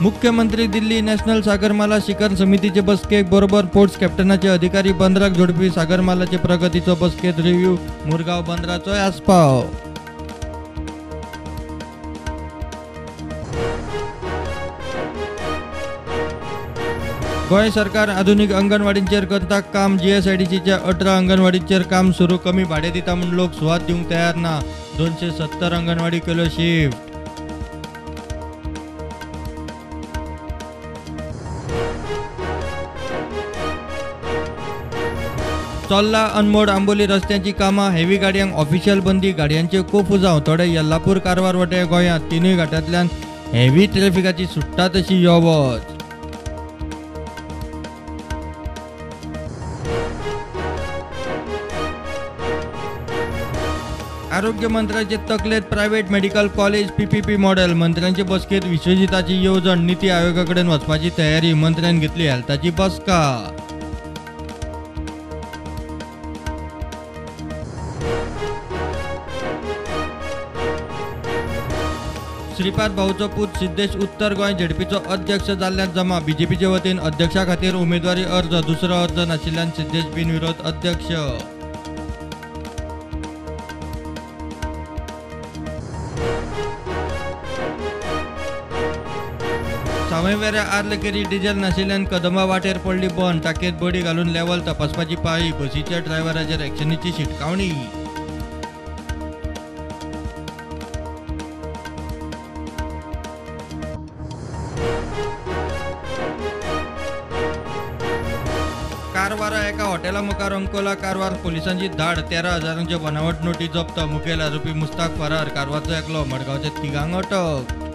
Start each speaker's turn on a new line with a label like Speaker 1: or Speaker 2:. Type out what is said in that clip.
Speaker 1: मुख्यमंत्री दिल्ली नॅशनल सागरमाला शिखर समितीचे बसकेक बरोबर पोर्ट्स कॅप्टनाचे अधिकारी बंदराक जोडपी सागरमालाचे प्रगतीचो बसकेत रिव्ह्यू, मुरगांव बंदराचोय आस्पाव। गोंय सरकार आधुनिक अंगणवाडींचेर करता काम, जीएसआयडीसीच्या 18 अंगणवाडींचेर काम सुरू, कमी भाडें दिता म्हूण लोक सुवात दिवंक तयार ना, 270 अंगणवाडी केल्यो शिफ्ट। चोल्ला अनमोड आंबोली रस्त्यांची कामां, हेवी गाडयांक ऑफिशियल बंदी, गाडयांच्यो कोफुजांव, थोडे येल्लापूर कारवार वटे गोंयांत तिनूय घाटांतल्यान हेवी ट्रॅफिकाची सुट्टा तशी यो वच। आरोग्य मंत्र्याचे तकलेंत private medical college PPP model, मंत्र्यांचे बसकेत विश्वजिताची येवजण, निती आयोगा कडेन वचपाची तयारी, मंत्र्यान घेतली हेल्थाची बसका। श्रीपाद भाऊचो पूत सिद्धेश उत्तर गोंय झेडपीचो अध्यक्ष जाल्ल्यान जमा, बीजेपीचे वतीन अध्यक्षा खातीर उमेदवारी अर्ज, दुसरो अर्ज नाशिल्ल्यान सिद्धेश बिनविरोध अध्यक्ष। सावयवेऱ्या आर्लकेरी डिझेल नाशिल्ल्यान कदंबा वाटेर पडली बंद, टाकयेत बडी घालून लेवल तपासपाची पाळी, बसीच्या ड्रायव्हराचेर एक्शनीची शिटकावणी। कारवारा एका हॉटेला मुखार अंकोला कारवार पोलिसांची धाड, 13 हजारांच्यो बनावट नोटी जप्त, मुखेल आरोपी मुस्ताक फरार, कारवारचो एकलो, मडगांवच्या तिगांक अटक।